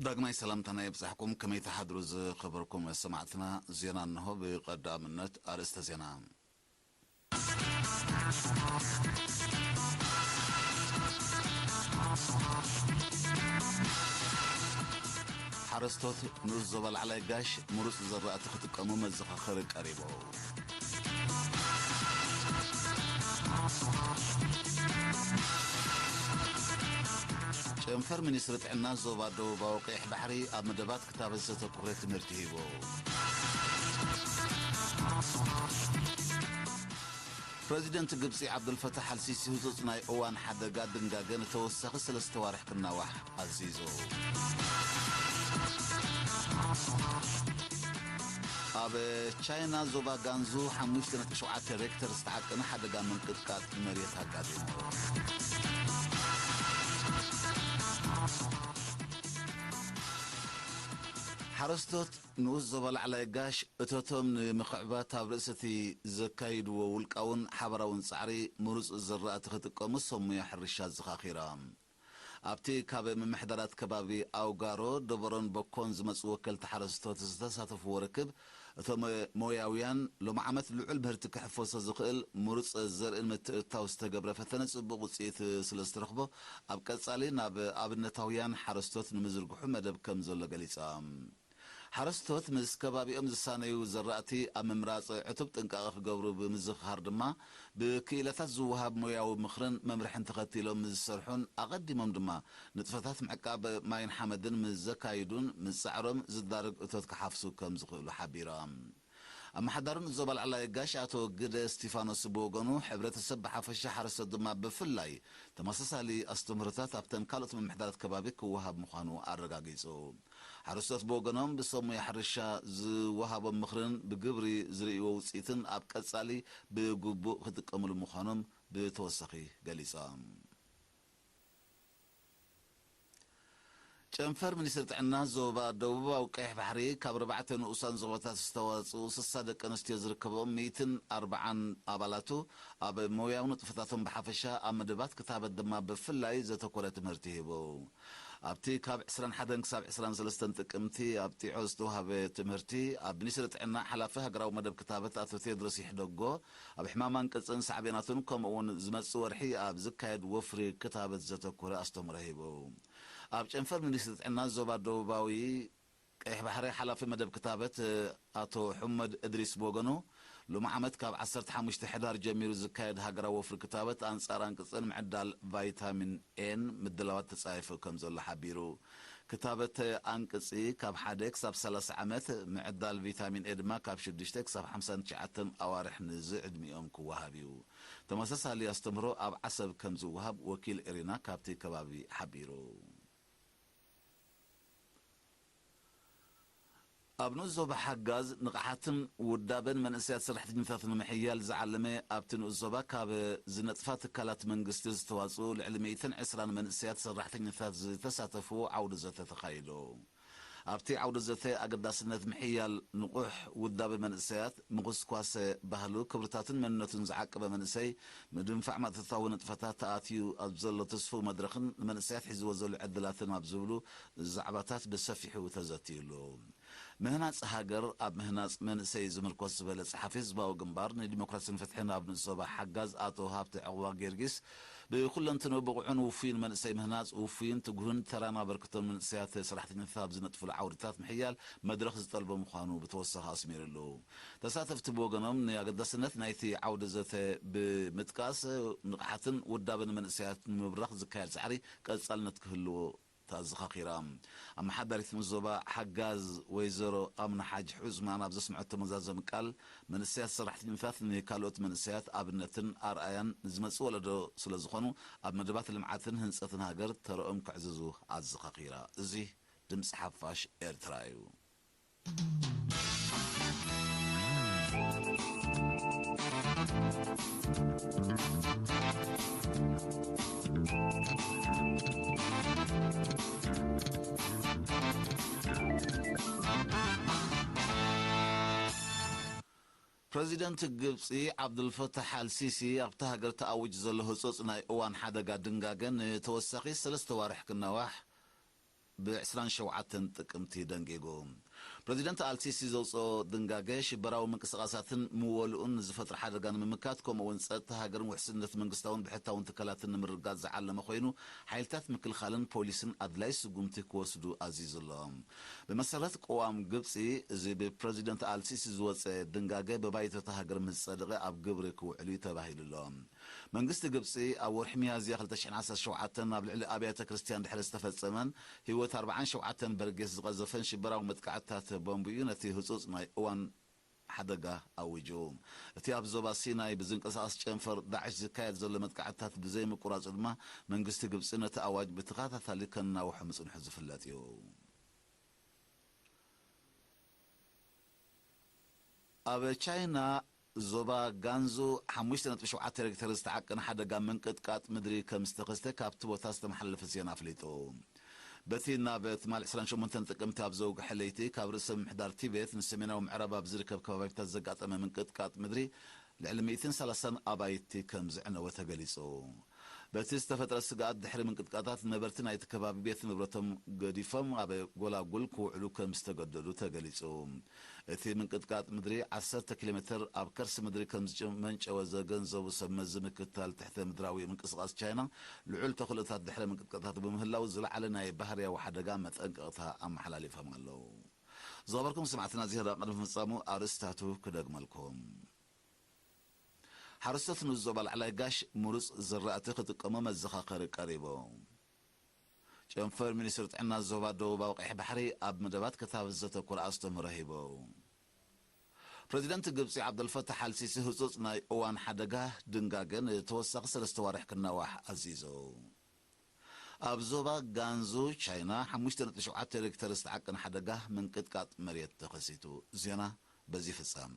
ዳግማይ ሰላምታና ይብጻሕኩም። ከመይ ትሓድሩ ዝኸበርኩም ሰማዕትና? ዜና እንሆ። ብቐዳምነት ኣርእስተ ዜና። ሓረስቶት ንኡስ ዞባ ላዕላይ ጋሽ ምሩጽ ዘራእቲ ክጥቀሙ መዘኻኸሪ ቀሪቡ። ጨንፈር ሚኒስትሪ ጥዕና ዞባ ደቡባዊ ቀይሕ ባሕሪ ኣብ መደባት ክታበት ዘተኮረ ትምህርቲ ሂቡ። ፕረዚደንት ግብጺ ዓብዱልፈታሕ ኣልሲሲ ህጹጽ ናይ እዋን ሓደጋ ድንጋገ ንተወሳኺ ሰለስተ ዋርሕ ክናዋሕ ኣዚዙ። ኣብ ቻይና ዞባ ጋንዙ ሓሙሽተ ነጥቢ ሸውዓተ ሬክተር ዝተዓቀነ ሓደጋ ምንቅጥቃጥ መሬት ኣጋጢሙ። ሓረስቶት ንኡስ ዞባ ላዕላይ ጋሽ እቶቶም ንምኽዕባት ኣብ ርእሲ እቲ ዘካይድዎ ውልቃውን ሓባራውን ጻዕሪ ምሩጽ ዝራእቲ ክጥቀሙ ሰብ ሞያ ሕርሻ ኣዘኻኺሮም። ኣብቲ ካብ ምምሕዳራት ከባቢ ኣውጋሮ፣ ደበሮን በኮን ዝመጹ ወከልቲ ሓረስቶት ዝተሳተፍዎ ርክብ፣ እቶም ሞያውያን ሎሚ ዓመት ልዑል ምህርቲ ክሕፈሶ ዝኽእል ምሩጽ ዘርእን ምትእትታው ዝተገብረ ፈተነ ጽቡቕ ውጽኢት ስለ ዝተረኽቦ፣ ኣብ ቀጻሊ ናብ ኣብነታውያን ሓረስቶት ንምዝርግሑ መደብ ከም ዘሎ ገሊጾም። ሓረስቶት ምስ ከባቢኦም ዝሳነዩ ዘራእቲ ኣብ ምምራጽ ዕቱብ ጥንቃቐ ክገብሩ ብምዝኽኻር ድማ፣ ብክኢላታት ዝወሃብ ሞያዊ ምኽርን መምርሕን ተኸቲሎም ምስ ዝሰርሑን ኣቐዲሞም ድማ ንጥፈታት ምዕቃብ ማይን ሓመድን ምስ ዘካይዱን፣ ምስ ጻዕሮም ዝዳረግ እቶት ክሓፍሱ ከም ዝኽእሉ ሓቢሮም። ኣመሓዳሪ ንኡስ ዞባ ላዕላይ ጋሽ ኣቶ ግደ እስቲፋኖስ ብወገኑ፣ ሕብረተሰብ ብሓፈሻ፣ ሓረስቶት ድማ ብፍላይ፣ ተመሳሳሊ ኣስተምህሮታት ኣብተን ካልኦት ምምሕዳራት ከባቢ ክወሃብ ምዃኑ ኣረጋጊጹ። ሓረስቶት ብወገኖም፣ ብሰብ ሞያ ሕርሻ ዝወሃቦም ምኽርን ብግብሪ ዝርእይዎ ውጽኢትን ኣብ ቀጻሊ ብግቡእ ክጥቀምሉ ምዃኖም ብተወሳኺ ገሊጾም። ጨንፈር ሚኒስትሪ ጥዕና ዞባ ደቡባዊ ቀይሕ ባሕሪ፣ ካብ ኣርባዕተ ንኡሳን ዞባታት ዝተዋጽኡ ስሳ ደቂ ኣንስትዮ ዝርከብኦም ሚእትን ኣርባዓን ኣባላቱ፣ ኣብ ሞያዊ ንጥፈታቶም ብሓፈሻ፣ ኣብ መደባት ክታበት ድማ ብፍላይ ዘተኮረ ትምህርቲ ሂቡ። ኣብቲ ካብ ዕስራን ሓደን ክሳብ ዕስራን ሰለስተን ጥቅምቲ ኣብ ጢዖ ዝተዋህበ ትምህርቲ፣ ኣብ ሚኒስትሪ ጥዕና ሓላፊ ሃገራዊ መደብ ክታበት ኣቶ ቴድሮስ ይሕደጎ፣ ኣብ ሕማም ኣንቅጽን ሳዕቤናቱን፣ ከምኡ እውን ዝመጽእ ወርሒ ኣብ ዝካየድ ወፍሪ ክታበት ዘተኮረ ኣስተምህሮ ሂቡ። ኣብ ጨንፈር ሚኒስትሪ ጥዕና ዞባ ደቡባዊ ቀይሕ ባሕሪ ሓላፊ መደብ ክታበት ኣቶ ሑመድ እድሪስ ብወገኑ፣ ሎሚ ዓመት ካብ ዓሰርተ ሓሙሽተ ሕዳር ጀሚሩ ዝካየድ ሃገራዊ ወፍሪ ክታበት ኣንጻር ኣንቅጽን ምዕዳል ቫይታሚን ኤን ምድላዋት ተጻሒፉ ከም ዘሎ ሓቢሩ። ክታበት ኣንቅጺ ካብ ሓደ ክሳብ ሰላሳ ዓመት፣ ምዕዳል ቪታሚን ኤ ድማ ካብ ሽዱሽተ ክሳብ ሓምሳን ትሽዓተን ኣዋርሕ ንዝዕድሚኦም ክወሃብ እዩ። ተመሳሳሊ ኣስተምህሮ ኣብ ዓሰብ ከም ዝወሃብ ወኪል ኤሪና ካብቲ ከባቢ ሓቢሩ። ኣብ ንኡስ ዞባ ሓጋዝ ንቕሓትን ውዳበን መንእሰያት ሰራሕተኛታት ንምሕያል ዝዓለመ፣ ኣብቲ ንኡስ ዞባ ካብ ዝነጥፋ ትካላት መንግስቲ ዝተዋጽኡ ልዕሊ ሚእትን ዕስራን መንእሰያት ሰራሕተኛታት ዝተሳተፍዎ ዓውዲ ዘተ ተኻይዱ። ኣብቲ ዓውዲ ዘተ ኣገዳስነት ምሕያል ንቑሕ ውዳበ መንእሰያት፣ ምኹስኳስ ባህሉ፣ ክብርታቱን መንነቱን ዝዓቀበ መንእሰይ፣ ምድንፋዕ ማእቶታዊ ንጥፈታት ተኣትዩ ኣብ ዘሎ ተስፉው መድረኽን ንመንእሰያት ሒዝዎ ዘሎ ዕድላትን ኣብ ዝብሉ ዛዕባታት ብሰፊሑ ተዘትዩሉ። ምህናጽ ሃገር ኣብ ምህናጽ መንእሰይ ዝምርኮስ ዝበለ ጸሓፊ ህዝባዊ ግንባር ንዲሞክራሲን ፍትሕን ኣብ ንኡስ ዞባ ሓጋዝ ኣቶ ሃብተ ዕቑባ ጊዮርጊስ፣ ብኩለንትንኡ ብቑዕን ውፉይን መንእሰይ ምህናጽ፣ ውፉይን ትጉህን ተራን ኣበርክቶን መንእሰያት ሰራሕተኛታት ኣብ ዝነጥፍሉ ዓውድታት ምሕያል መድረኽ ዝጠልቦ ምዃኑ ብተወሳኺ ኣስሚሩሉ። ተሳተፍቲ ብወገኖም ንኣገዳስነት ናይቲ ዓውዲ ዘተ ብምጥቃስ፣ ንቕሓትን ውዳበን መንእሰያት ንምብራኽ ዝካየድ ጻዕሪ ቀጻልነት ክህልዎ ኣዘኻኺራ። ኣመሓዳሪት ንኡስ ዞባ ሓጋዝ ወይዘሮ ኣምና ሓጅ ዑስማን ኣብ ዘስምዐቶ መዛዘሚ ቃል፣ መንእሰያት ሰራሕተኛታት ንካልኦት መንእሰያት ኣብነትን ኣርኣያን ንዝመጽእ ወለዶ ስለ ዝኾኑ፣ ኣብ መደባት ልምዓትን ህንጸትን ሃገር ተረኦም ከዕዝዙ ኣዘኻኺራ። እዚ ድምጺ ሓፋሽ ኤርትራ እዩ። ፕረዚደንት ግብጺ ዓብዱልፈታሕ ኣልሲሲ፣ ኣብታ ሃገር ተኣዊጁ ዘሎ ህጹጽ ናይ እዋን ሓደጋ ድንጋገ ንተወሳኺ ሰለስተ ዋርሕ ክናዋሕ ብ ዕስራን ሸውዓተን ጥቅምቲ ደንጊጉ። ፕረዚደንት ኣልሲሲ ዘውፅኦ ድንጋገ ሽበራዊ ምንቅስቃሳትን ምወልኡን ዝፈጥር ሓደጋ ንምምካት፣ ከምኡ እውን ጸጥታ ሃገርን ውሕስነት መንግስታውን ብሕታውን ትካላትን ንምርግጋጽ ዝዓለመ ኮይኑ፣ ሓይልታት ምክልኻልን ፖሊስን ኣድላይ ስጉምቲ ክወስዱ ኣዚዙ ኣሎ። ብመሰረት ቅዋም ግብጺ፣ እዚ ብፕረዚደንት ኣልሲሲ ዝወጸ ድንጋገ ብባይቶታ ሃገር ምስ ጸደቐ ኣብ ግብሪ ክውዕል እዩ ተባሂሉ ኣሎ። መንግስቲ ግብጺ ኣብ ወርሒ ሚያዝያ ክልተ ሽሕን ዓሰርተ ሸውዓተን ኣብ ልዕሊ ኣብያተ ክርስቲያን ድሕሪ ዝተፈጸመን ህይወት ኣርባዓን ሸውዓተን በርጌስ ዝቐዘፈን ሽበራዊ መጥቃዕትታት ቦምብ እዩ ነቲ ህጹጽ ናይ እዋን ሓደጋ ኣዊጁ። እቲ ኣብ ዞባ ሲናይ ብዝንቀሳቐስ ጨንፈር ዳዕሽ ዝካየድ ዘሎ መጥቃዕትታት ብዘይምቁራጹ ድማ መንግስቲ ግብጺ ነቲ ኣዋጅ ብተኸታታሊ ከናውሖ ምጽንሑ ዝፍለጥ እዩ። ኣብ ቻይና ዞባ ጋንዙ ሓሙሽተ ነጥቢ ሸውዓተ ሬክተር ዝተዓቀነ ሓደጋ ምንቅጥቃጥ ምድሪ ከም ዝተኸስተ ካብቲ ቦታ ዝተመሓላለፈ ዜና ኣፍሊጡ። በቲ ናብ ትማሊ ዕስራን ሸሞንተን ጥቅምቲ ኣብ ዘውግሐ ለይቲ ካብ ርእሰ ምምሕዳር ቲቤት ንሰሜናዊ ምዕራብ ኣብ ዝርከብ ከባቢታት ዘጋጠመ ምንቅጥቃጥ ምድሪ ልዕሊ ሚእትን ሰላሳን ኣባይቲ ከም ዝዕነወ ተገሊጹ። በቲ ዝተፈጥረ ስግኣት ድሕሪ ምንቅጥቃጣት ነበርቲ ናይቲ ከባቢ ቤት ንብረቶም ገዲፎም ኣብ ጎላጉል ክውዕሉ ከም ዝተገደዱ ተገሊጹ። እቲ ምንቅጥቃጥ ምድሪ ዓሰርተ ኪሎ ሜትር ኣብ ከርሲ ምድሪ ከም ዝመንጨወ ዘገንዘቡ ሰብ መዚ ምክትታል ትሕተ ምድራዊ ምንቅስቃስ ቻይና፣ ልዑል ተኽእሎታት ድሕሪ ምንቅጥቃጣት ብምህላው ዝለዓለ ናይ ባህርያዊ ሓደጋ መጠንቀቕታ ኣመሓላሊፎም ኣለዉ። ዝኸበርኩም ሰማዕትና፣ ዜና ቅድሚ ምፍጻሙ ኣርእስታቱ ክደግመልኩም። ሓረስቶት ንዞባ ላዕላይ ጋሽ ምሩጽ ዝራእቲ ክጥቀሙ መዘኻኸሪ ቀሪቡ። ጨንፈር ሚኒስትሪ ጥዕና ዞባ ደቡባዊ ቀይሕ ባሕሪ ኣብ መደባት ክታበት ዘተኮረ ኣስተምህሮ ሂቡ። ፕረዚደንት ግብጺ ዓብደልፈታሕ ኣልሲሲ ህጹጽ ናይ እዋን ሓደጋ ድንጋገ ንተወሳኺ ሰለስተ ዋርሕ ክናዋሕ ኣዚዙ። ኣብ ዞባ ጋንዙ ቻይና ሓሙሽተ ነጥቢ ሸውዓተ ሬክተር ዝተዓቀነ ሓደጋ ምንቅጥቃጥ መሬት ተኸሲቱ። ዜና በዚ ይፍጸም።